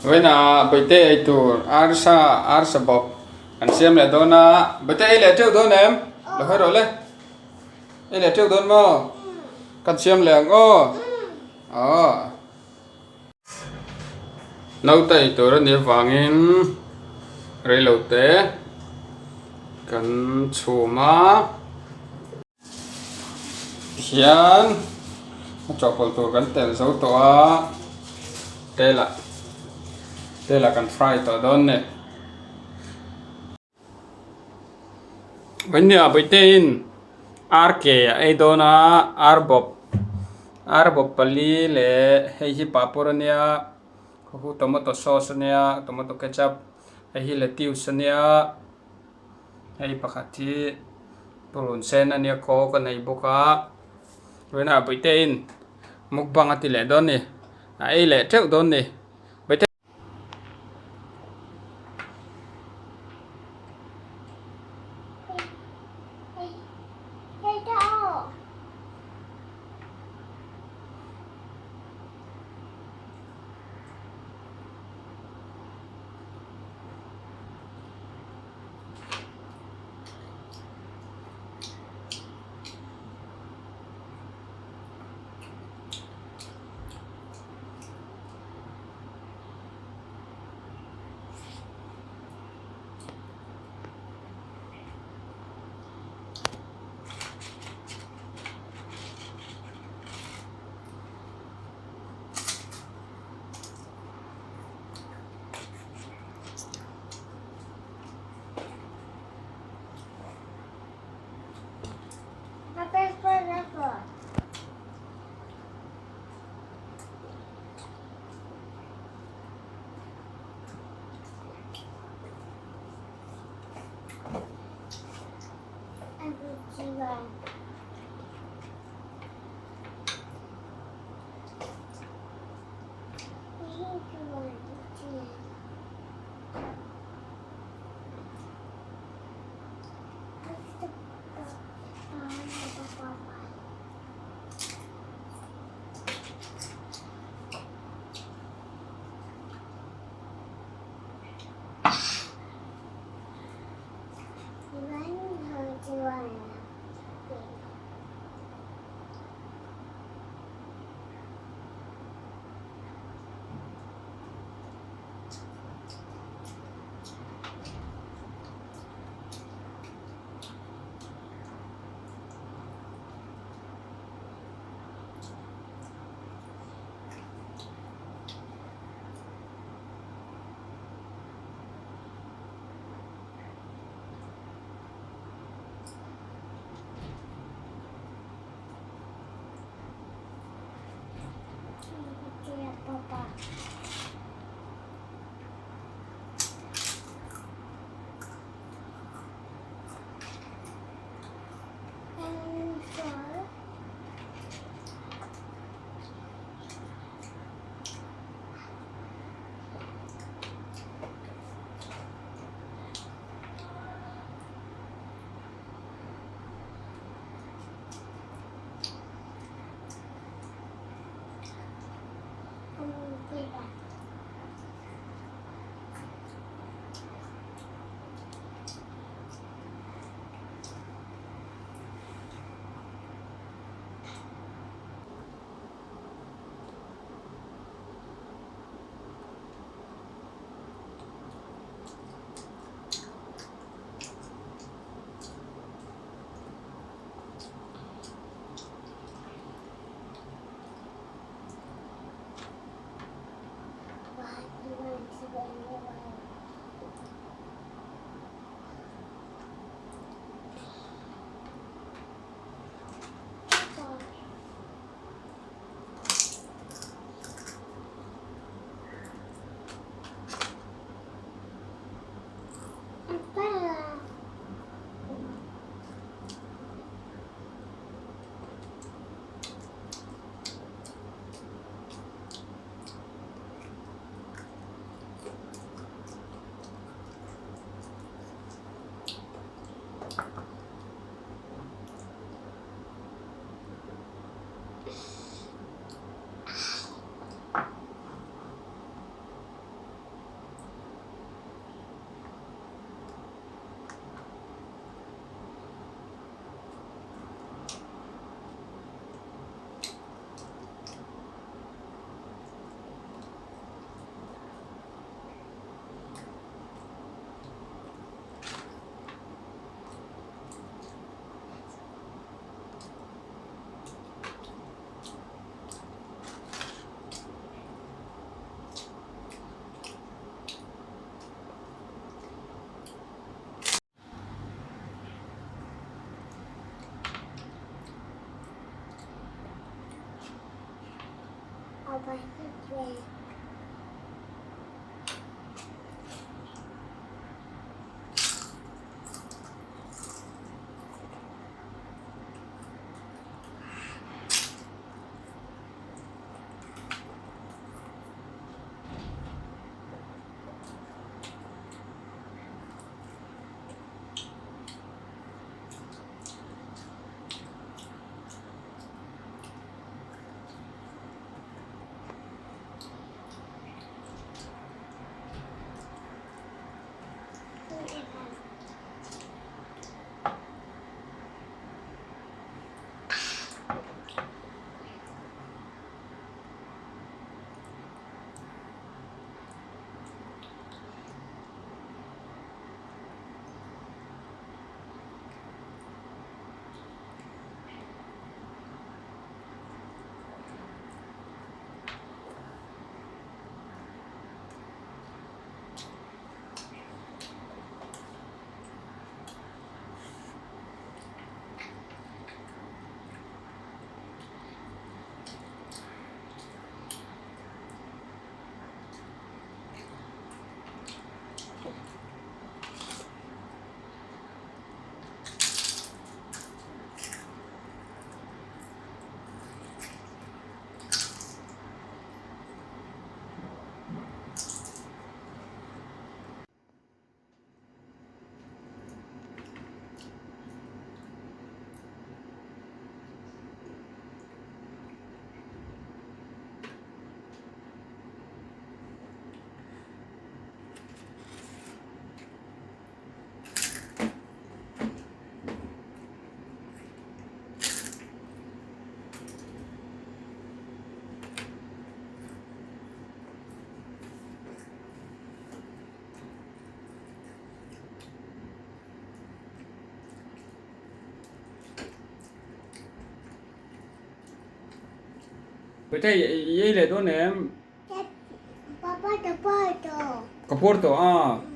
Vawiinah Bawihte ei tur arsa arsa bawp kan siam leh dawn a, Bawihte ei leh teuh dawn em? Lo hawi rawh le, ei leh teuh dawn maw? Kan siam leh ang aw, aw. Naute ei tur a nih avangin reilote kan chhum a. Hian a chawhpawlh tur kan telh zo tawh a telah telah kan fry tawh dawn ni. Vawinia Bawihte-in ar ke a ei dawn a ar bawp ar bawp pali leh hei hi papawr a nia khaw tomato sauce a nia tomato ketchup hei hi lettuce a nia. Hei pakhat hi purun sen a nia kaw ka nei bawk a vawiinah bawihte in mukbang a ti leh dawn a ni a ei leh teuh dawn a ni bawihte. Puite i ei leh dawn em? Ka puar tawh a.